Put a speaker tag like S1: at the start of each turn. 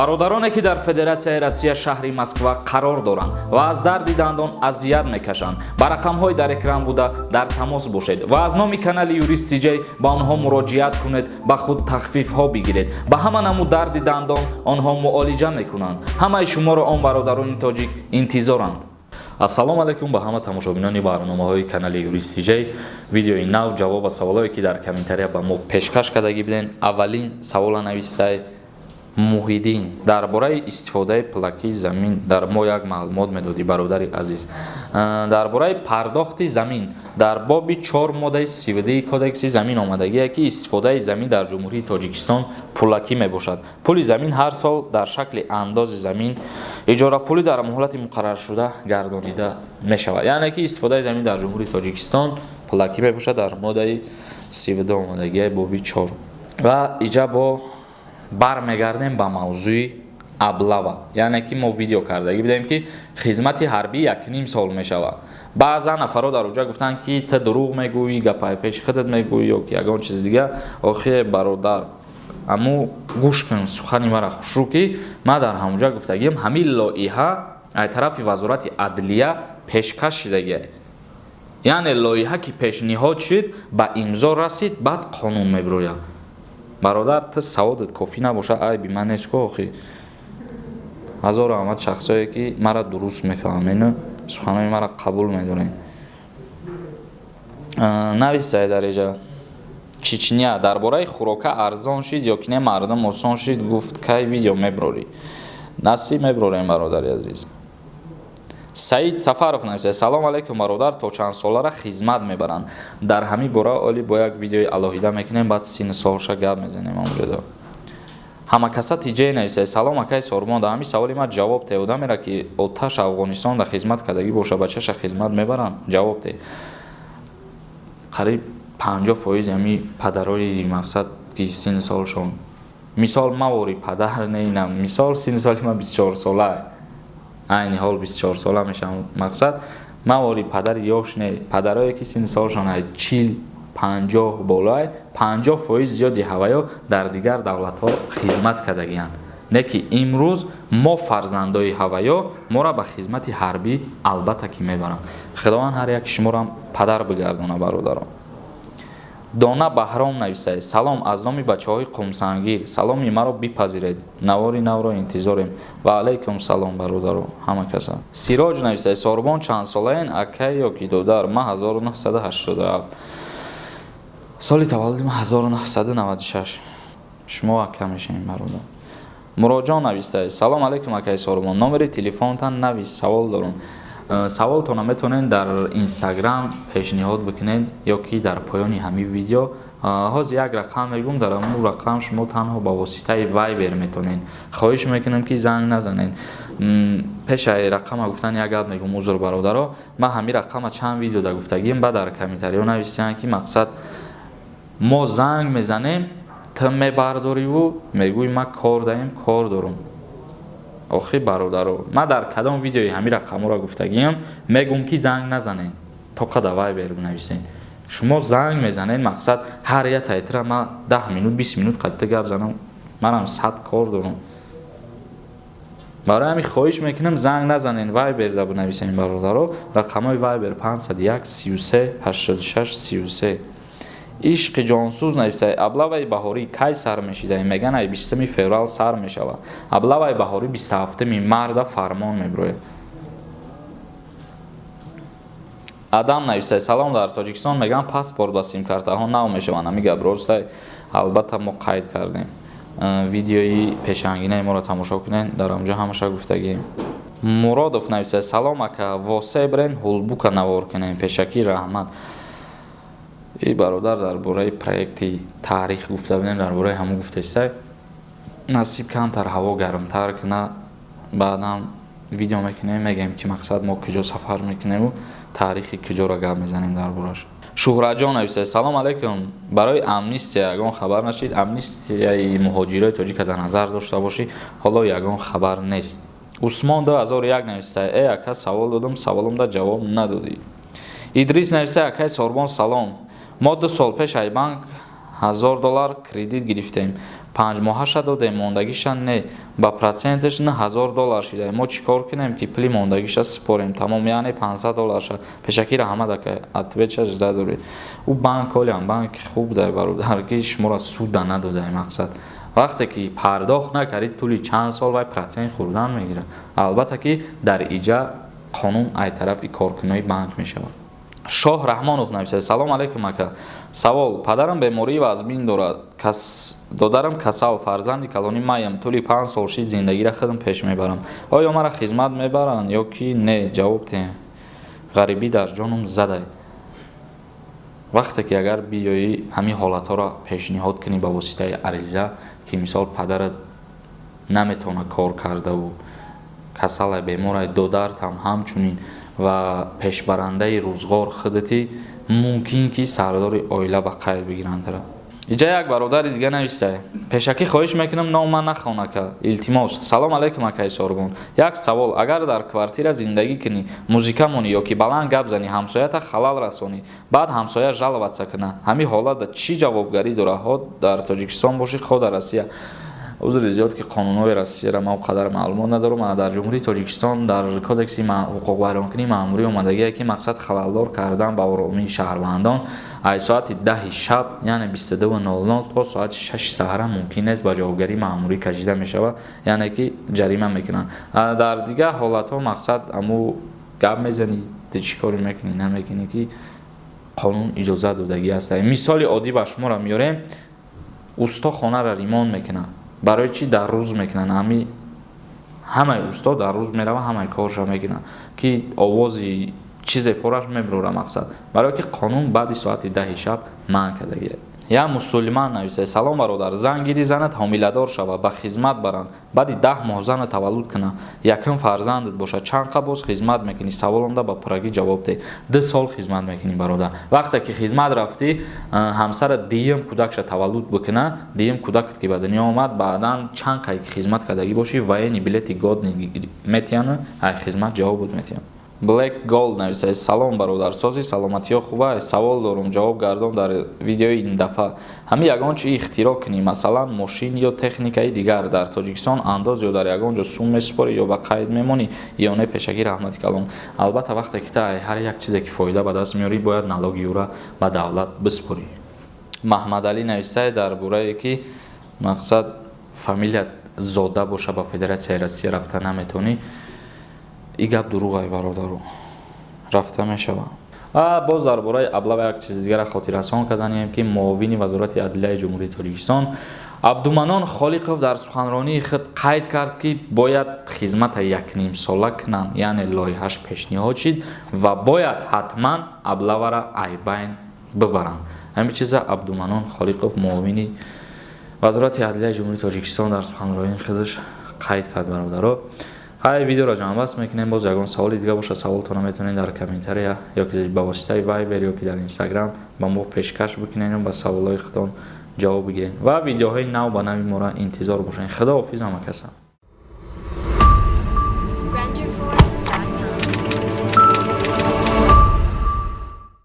S1: Бародароне, ки дар Федератсияи Россия, шаҳри Москва қарор доранд ва аз дарди дандон азият мекашанд, ба рақамҳои дар экран буда дар тамос бошед ва аз номи канали Юрист Тиҷай ба онҳо муроҷиат кунед, ба худ тахфифҳо бигиред. Ба ҳама намуд дарди дандон онҳо муолиҷа мекунанд. Ҳамаи шуморо он бародарони тоҷик интизоранд. Ассалому алайкум ба ҳама тамошобинони барномаҳои канали Юрист Тиҷай. Видеои нав, ҷавоб ба саволое, ки дар комментария ба мо пешкаш кардагӣ буден. Аввалин савола навистай Муҳиддин: дар бораи истифодаи пулакии замин дар мо як маълумот медодӣ, бародари азиз. Дар бораи пардохти замин дар боби 4, моддаи 32 Кодекси замин омадагие, ки истифодаи замин дар Ҷумҳурии Тоҷикистон пулакӣ мебошад. Пули замин ҳар сол дар шакли андози замин, иҷорапулӣ дар муҳлати муқарраршуда гардонида мешавад. Яъне ки истифодаи замин дар Ҷумҳурии Тоҷикистон пулакӣ мебошад, дар моддаи 32 омадагие, боби 4. Ва иҷа бо бармегардем ба мавзӯи облава, яъне ки мо видео кардагӣ будем, ки хизмати ҳарбӣ 1,5 сол мешавад. Баъзан нафарҳо дар оҷа гуфтанд, ки ту дурӯғ мегӯӣ, гапай пеши худат мегӯӣ ё ки ягон чизи дигар. Охе, бародар, аммо гӯш кун сухани мара хушрӯ, ки ман дар ҳамонҷа гуфтагиам, ҳамин лоиҳа аз тарафи Вазорати адлия пешкаш шидагиа, яъне лоиҳа ки пешниҳод шид, ба имзо расид, баъд қонун мебирояд. Бародар, ту саводат кофӣ набоша, айби ман нест ку. Охи, ҳазору аҳмад шахсое, ки мара дуруст мефаҳмену суханои мара қабул медорем. Нависай дар иҷа Чечня: дар бораи хӯрока арзон шид ё ки не, мардум осон шид гуфт, кай видео меброрӣ? Насиб, меброрем, бародари азиз. Саид Сафаров нависад: салом алайкум, бародар, то чанд солара хизмат мебаранд? Дар ҳамин бора оли бо як видеои алоҳида мекунем, баъд синну солша гап мезанем ҳамонҷода. Ҳамакаса Тиҷае нависад: салом, акаи Сормон, дар ҳамин саволи ман ҷавоб те. Одамеро, ки оташ Афғонистон дар хизмат кардагӣ боша, бачаша хизмат мебаранд? Ҷавоб те. Қариб 50% ҳами падарои, мақсад, ки синну солшон, мисол, мавори падар неинам, мисол, синну соли ман 24 сола, айни ҳол 24 сола мешавам, мақсад, мавори падари ёш не, падарое ки синну солшон ай 40, 50 болоай, 50% зиёди ҳаваё дар дигар давлатҳо хизмат кардагианд. Не ки имрӯз мо фарзандои ҳаваё, моро ба хизмати ҳарбӣ албатта ки мебаранд. Худованд ҳар яки шуморо падар бигардона, бародарон. Дона Баҳром нависад: салом, аз номи бачаҳои Қумсангир саломи маро бипазиред, навори навро интизорем. Ва алайкум салом, бародаро, ҳама каса. Сироҷ нависад: Сорбон, чанд солаен, акай ё ки додар? Ман 1987, соли таваллуди ман 1996, шумо ака мешавем, бародар. Муроҷон навистад: салом алайкум, акаи Сорбон, номери телефонтан навис, савол дорум. Саволтонро метавонед дар Инстаграм пешниҳод бикунед ё ки дар поёни ҳамин видео. Ҳозир як рақам мегӯм, дар ҳамун рақам шумо танҳо ба воситаи Вайбер метавонед. Хоҳиш мекунем, ки занг назанед. Пешаи рақама гуфтан як гап мегӯм, узр, бародаро. Ман ҳамин рақама чанд видео да гуфтагим, баъд дар комментариҳо нависиянд, ки мақсад, мо занг мезанем, ту мебардориву мегӯӣ, ман кор даем, кор дорум. Охи, бародаро, ман дар кадом видеои ҳамин рақамҳоро гуфтагиам? Мегӯм, ки занг назанед, то қада Вайбер бинависед. Шумо занг мезанед, мақсад, ҳар як тайтра ман 10 минут, 20 минут қадита гап занам, манам сад кор дорам. Барои ҳамин хоҳиш мекунам, занг назанед, Вайберда бинависед, бародаро. Рақамҳои Вайбер 501 33 86 33. Ишқи ҷонсӯз нависад: облаваи баҳорӣ кай сар мешида? Меган, ай 20 феврал сар мешавад. Облаваи баҳорӣ 27 марта фармон мебирояд. Адам нависад: салом, дар Тоҷикистон меган, паспорт ва симкартаҳо нав мешаванд, ҳамин гап ростай? Албатта, мо қайд кардем, видеои пешангинаи моро тамошо кунед, дар онҷо ҳамаша гуфтагием. Муродов нависад: салом, ака, восе брен ҳулбука навор кунем, пешакӣ раҳмат. И бародар дар бораи проекти таърих гуфта будем, дар бораи ҳамон гуфтаистай. Насиб, камтар ҳаво гармтар куна, баъдам видео мекунем, мегӯем, ки мақсад, мо куҷо сафар мекунему таърихи куҷоро гап мезанем дар бораш. Шуҳратҷон нависад: салом алайкум, барои амнистия ягон хабар нашид? Амнистияи муҳоҷирои тоҷика дар назар дошта бошӣ, ҳоло ягон хабар нест. Усмон 2001 нависад: э ака, савол додам, саволумда ҷавоб надодӣ. Идрис нависад: акаи Сорбон, салом, мо 2 сол пеш ай банк 1000 доллар кредит гирифтем. 5 моҳаша додем, мондагиша не, ба проценташ 9000 доллар шида. Мо чӣ кор кунем, ки пули мондагиша супорем тамом, яъне 500 долларша? Пешакӣ раҳмат, ака, отвеча жда доред. Ӯ банк олиам банки хуб дай, бародар, ки шуморо суда надодай. Мақсад, вақте ки пардохт накардид, тӯли чанд сол вай процент хӯрдан мегирад. Албатта, ки дар иҷа қонун ай тарафи коркунои банк мешавад. Шоҳ Раҳмонов нависад: «Салом алейкум, ака. Савол: падарам бемории вазмин дорад, додарам касал, фарзанди калони маям. Тӯли 5 сол шид, зиндагиро худам пеш мебарам. Оё мара хизмат мебаранд ё ки не? Ҷавоб диҳем, ғарибӣ дар ҷонум задай». Вақте ки агар биёӣ, ҳамин ҳолатҳоро пешниҳод кунӣ ба воситаи ариза, ки мисол падарат наметавонад кор кардаву касалай, беморай, додартам ҳамчунин ва пешбарандаи рӯзғор худати, мумкин ки сардори оила ба қайд бигирандра. Иҷа як бародари дига нависае: «Пешакӣ хоҳиш мекунам, ном ман нахон, ака, илтимос. Салом алейкум, акаи Сорбон. Як савол: агар дар квартира зиндагӣ кунӣ, музыка монӣ ё ки баланд гап занӣ, ҳамсоята халал расонӣ, баъд ҳамсоя жаловаться куна, ҳамин ҳолат чӣ ҷавобгарӣ дорад? Хо дар Тоҷикистон бошӣ, хо дар Россия. Узри зиёд, ки қонунҳои Россияро ман қадар маълумот надорам. Дар Ҷумҳурии Тоҷикистон дар Кодекси ҳуқуқвайронкунии маъмурӣ омадагие, ки мақсад халалдор кардан ба оромии шаҳрвандон аз соати 10-и шаб, яъне 22:00, то соати 6-и саҳара мумкин нест, ба ҷавобгарии маъмурӣ кашида мешавад, яъне ки ҷарима мекунанд. Дар дигар ҳолатҳо, мақсад, аму гап мезанӣ, чӣ коре мекунӣ, намекунӣ, ки қонун иҷозат додагӣ аст. Мисоли оддӣ ба шуморо меорем: усто хонаро ремонт мекунад. Барои чӣ дар рӯз мекунанд? Ҳами ҳамаи усто дар рӯз мерава, ҳамаи корша мекунад, ки овози чизе фораш мебурора. Мақсад, барое ки қонун баъди соати 10-и шаб манъ кардагия. Як мусулман нависад: «Салом, бародар. Зан гири, занат ҳомиладор шавад, ба хизмат баранд. Баъди 10 моҳ зана таваллуд кунад, якум фарзандат бошад, чанд қа боз хизмат мекунӣ? Саволонда ба пуррагӣ ҷавоб деҳ». 2 сол хизмат мекунӣ, бародар. Вақте ки хизмат рафтӣ, ҳамсарат дуюм кӯдакша таваллуд бикуна, дуюм кӯдакат ки ба дунё омад, баъдан чанд қай ки хизмат кардагӣ бошӣ, военный билети годный метиҳанд, ай хизмат ҷавобот метиҳанд. Black Gold нависад: «Салом, бародар, сози, саломатиҳо хуба? Савол дорум, ҷавоб гардон дар видеои ин дафъа. Ҳамин ягон чи ихтироъ кунӣ, масалан, мошин ё техникаи дигар, дар Тоҷикистон андоз ё дар ягон ҷо сум месупорӣ ё ба қайд мемонӣ ё не? Пешакӣ раҳмати калон». Албатта, вақте ки та ҳар як чизе ки фоида ба даст меорӣ, бояд налоги ӯра ба давлат биспорӣ. Маҳмадалӣ нависае дар борае ки мақсад фамилият зода боша, ба Федератсияи Россия рафта наметавонӣ. И гап дурӯғай, бародару, рафта мешавад. Ва боз дар бораи облава як чизи дигара хотиррасон карданием, ки муовини Вазорати адлияи Ҷумҳурии Тоҷикистон Абдуманон Холиқов дар суханронии худ қайд кард, ки бояд хизмата якнимсола кунанд, яъне лоиҳаш пешниҳод шид ва бояд ҳатман облавара айбайн бибаранд. Ҳамин чиза Абдуманон Холиқов, муовини Вазорати адлияи Ҷумҳурии Тоҷикистон, дар суханронии худаш қайд кард. Бародаро, ҳай, видеоро ҷамъбаст мекунем. Боз ягон саволи дига боша, саволтонро метавонед дар комментария ё ки ба воситаи Вайбер, ё ки дар Инстаграм ба мо пешкаш бикунед, ба саволҳои худон ҷавоб бигиред ва видеоҳои нав ба нави моро интизор бошед. Худоҳофиз ҳама каса.